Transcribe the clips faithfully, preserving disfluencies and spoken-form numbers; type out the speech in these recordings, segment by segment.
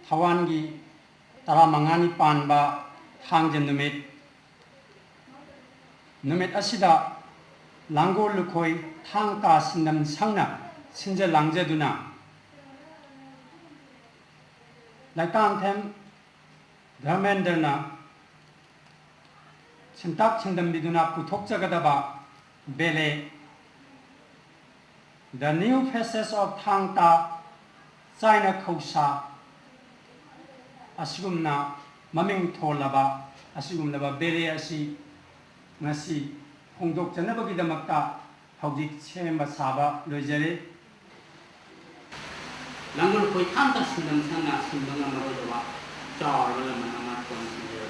ꯊꯋꯥꯟꯒꯤ ꯇꯔꯥꯃꯉꯥꯅꯤ ꯄꯥꯟꯕ ꯊꯥꯡꯖ ꯅꯨꯃꯤꯠ, ꯅꯨꯃꯤꯠ ꯑꯁꯤꯗ ꯂꯥꯡꯒꯣꯜ ꯂꯨꯈꯣꯏ ꯊꯥꯡ ꯇꯥ ꯁꯤꯟꯗꯝ ꯁꯪꯅ ꯁꯤꯟꯖ ꯂꯥꯡꯖꯗꯨꯅ ꯂꯩꯇꯥꯝꯊꯦꯝ ꯙꯔꯃꯦꯟꯗ꯭ꯔꯅ ꯁꯤꯟꯇꯥꯛ ꯁꯤꯟꯗꯝꯕꯤꯗꯨꯅ ꯄꯨꯊꯣꯛꯆꯒꯗꯕ ꯕꯦꯂꯦ, The New Faces of ꯊꯥꯡ ꯇꯥ ꯆꯥꯏꯅ ꯈꯧꯁꯥ, ꯑꯁꯤꯒꯨꯝꯅ ꯃꯃꯤꯡ ꯊꯣꯜꯂꯕ ꯑꯁꯤꯒꯨꯝꯂꯕ ꯕꯦꯂꯦ ꯑꯁꯤ ꯉꯁꯤ ꯐꯣꯡꯗꯣꯛꯆꯅꯕꯒꯤꯗꯃꯛꯇ ꯍꯧꯖꯤꯛ ꯁꯦꯝꯕ ꯁꯥꯕ ꯂꯣꯏꯖꯔꯦ꯫ ꯂꯥꯡꯒꯣꯜ ꯂꯨꯈꯣꯏ ꯊꯥꯡ ꯇꯥ ꯁꯤꯟꯗꯝ ꯁꯪꯅ ꯁꯤꯟꯕ ꯉꯝꯃꯔꯣꯏꯗꯕ ꯆꯥꯎꯔꯕ ꯂꯃꯟ ꯑꯃ ꯊꯣꯟꯈꯤꯕ꯫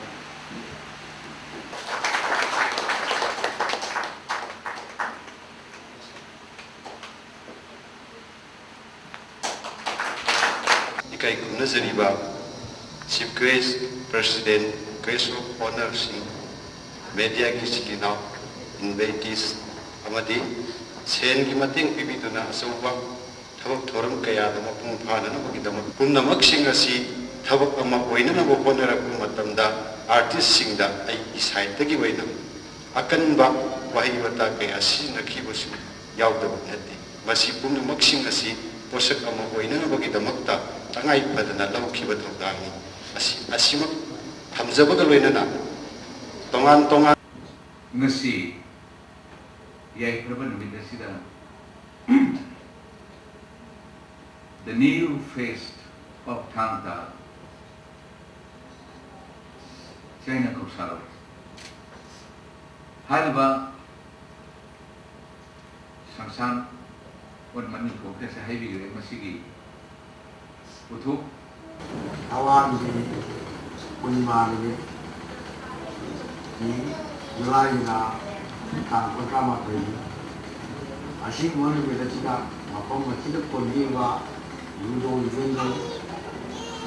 ꯏꯀꯥꯏ ꯈꯨꯝꯅꯖꯔꯤꯕ Chief Guest, President, Guest of Honour ꯁꯤꯡ, media ꯒꯤ ꯏꯆꯤꯜ ꯏꯅꯥꯎ, invitees ꯑꯃꯗꯤ ꯁꯦꯟꯒꯤ ꯃꯇꯦꯡ ꯄꯤꯕꯤꯗꯨꯅ ꯑꯆꯧꯕ ꯊꯕꯛ ꯊꯧꯔꯝ ꯀꯌꯥꯗ ꯃꯄꯨꯡ ꯐꯥꯅꯅꯕꯒꯤꯗꯃꯛ ꯄꯨꯝꯅꯃꯛꯁꯤꯡ ꯑꯁꯤ ꯊꯕꯛ ꯑꯃ ꯑꯣꯏꯅꯅꯕ ꯍꯣꯠꯅꯔꯛꯄ ꯃꯇꯝꯗ artist ꯁꯤꯡꯗ ꯑꯩꯒꯤ side ꯇꯒꯤ ꯑꯣꯏꯅ ꯑꯀꯟꯕ ꯋꯥꯍꯩ ꯋꯥꯇꯥ ꯀꯌꯥ ꯁꯤꯖꯤꯟꯅꯈꯤꯕꯁꯨ ꯌꯥꯎꯗꯕ ꯅꯠꯇꯦ꯫ ꯃꯁꯤ ꯄꯨꯝꯅꯃꯛꯁꯤꯡ ꯑꯁꯤ ꯄꯣꯠꯁꯛ ꯑꯃ ꯑꯣꯏꯅꯅꯕꯒꯤꯗꯃꯛꯇ ꯇꯉꯥꯏ ꯐꯗꯅ ꯂꯧꯈꯤꯕ ꯊꯧꯗꯥꯡꯅꯤ꯫ ꯑꯁꯤ, ꯑꯁꯤꯃꯛ ꯊꯝꯖꯕꯒ ꯂꯣꯏꯅꯅ ꯇꯣꯉꯥꯟ ꯇꯣꯉꯥꯟ ꯉꯁꯤ ꯌꯥꯏꯐꯔꯕ ꯅꯨꯃꯤꯠ ꯑꯁꯤꯗ The New Face of ꯊꯥꯡ ꯇꯥ ꯆꯥꯏꯅ ꯈꯧꯁꯥ ꯍꯥꯏꯔꯤꯕ ꯁꯪꯁꯥꯟ ꯑꯣꯟ ꯃꯅꯤꯄꯨꯔ ꯀꯁꯦ ꯍꯥꯏꯕꯤꯈ꯭ꯔꯦ꯫ ꯃꯁꯤꯒꯤ ꯄꯨꯊꯣꯛ ꯊꯋꯥꯟꯒꯤ ꯄꯨꯔꯅꯤꯃꯥ ꯅꯨꯃꯤꯠ ꯖꯨꯂꯥꯏꯒꯤꯅ ꯇꯥꯡ ꯀꯨꯟꯊ꯭ꯔꯥ ꯃꯥꯊꯣꯏꯅꯤ꯫ ꯑꯁꯤꯒꯨꯝꯕ ꯅꯨꯃꯤꯠ ꯑꯁꯤꯗ ꯃꯐꯝ ꯑꯁꯤꯗ ꯀꯣꯟꯕꯤꯕ ꯂꯨꯗꯣ ꯏꯚꯦꯟꯗꯨ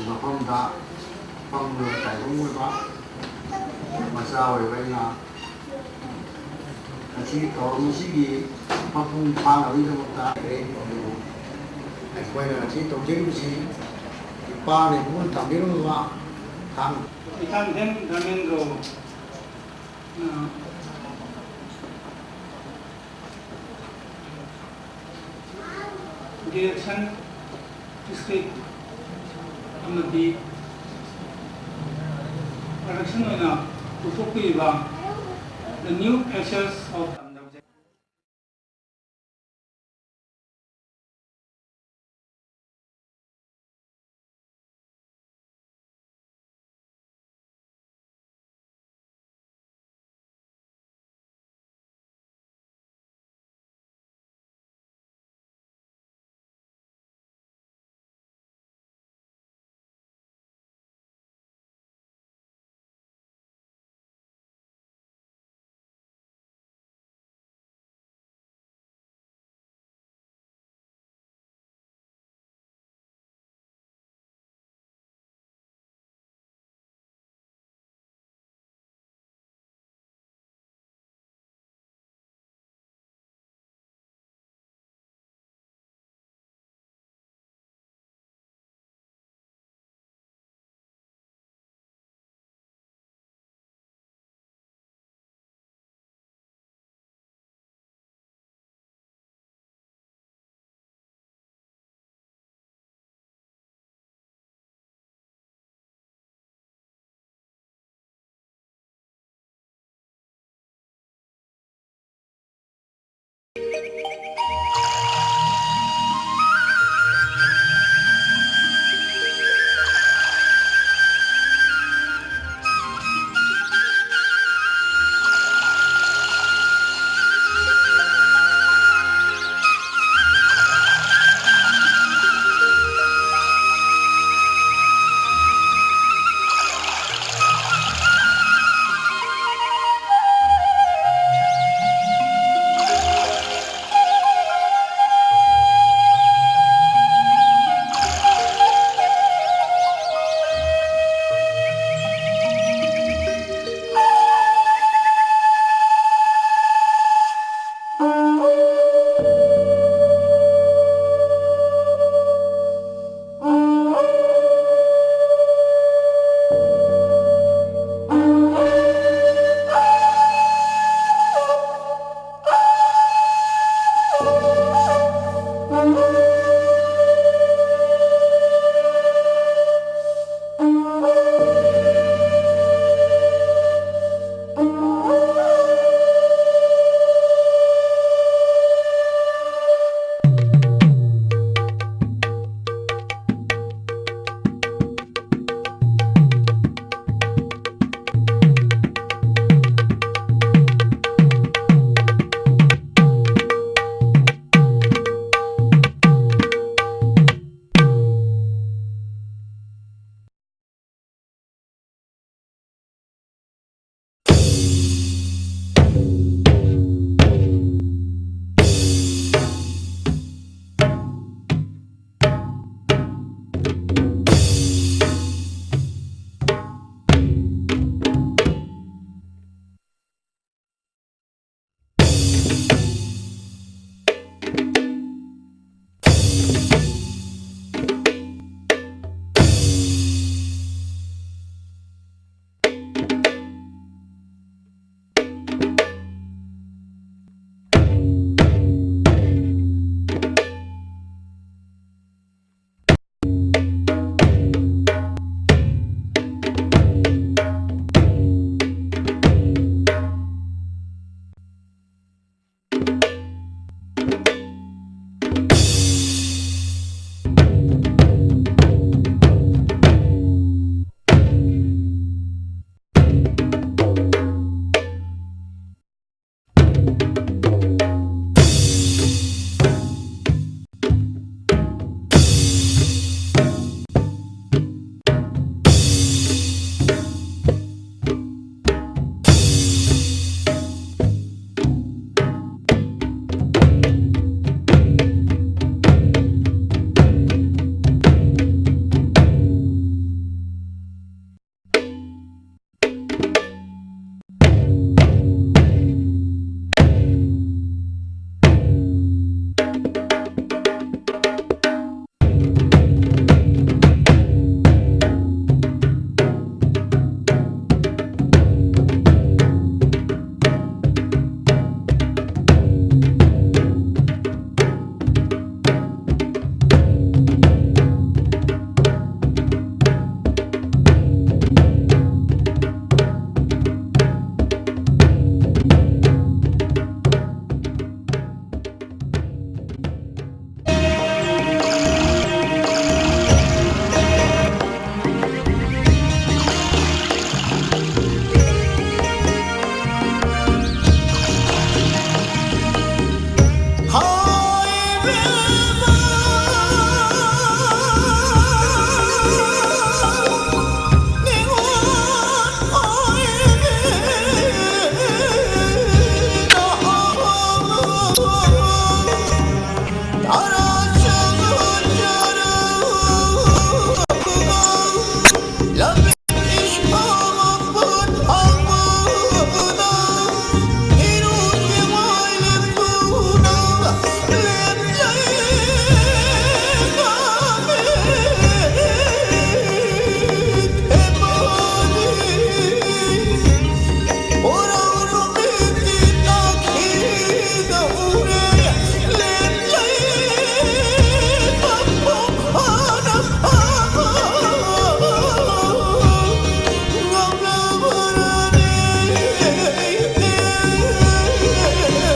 ꯃꯐꯝꯗ ꯄꯪꯂꯕ ꯇꯥꯏꯕꯪ ꯑꯣꯏꯕ ꯃꯆꯥ ꯑꯣꯏꯕ ꯑꯩꯅ ꯉꯁꯤ ꯊꯧꯔꯝ ꯑꯁꯤꯒꯤ ꯃꯄꯨꯡ ꯐꯥꯅꯕꯒꯤꯗꯃꯛꯇ ꯑꯩꯈꯣꯏꯅ ꯉꯁꯤ ꯇꯧꯖꯔꯤꯕꯁꯤ ꯄꯥꯅ ꯏꯕꯨꯡꯉꯣ ꯊꯝꯕꯤꯔꯝꯕ ꯊꯥꯡ꯫ ꯏꯊꯥꯟꯊꯦꯝ ꯙꯔꯃꯦꯟꯗ꯭ꯔꯣ, ꯑ, direction, script ꯑꯃꯗꯤ production ꯑꯣꯏꯅ ꯄꯨꯊꯣꯛꯄꯤꯔꯤꯕ The New Faces of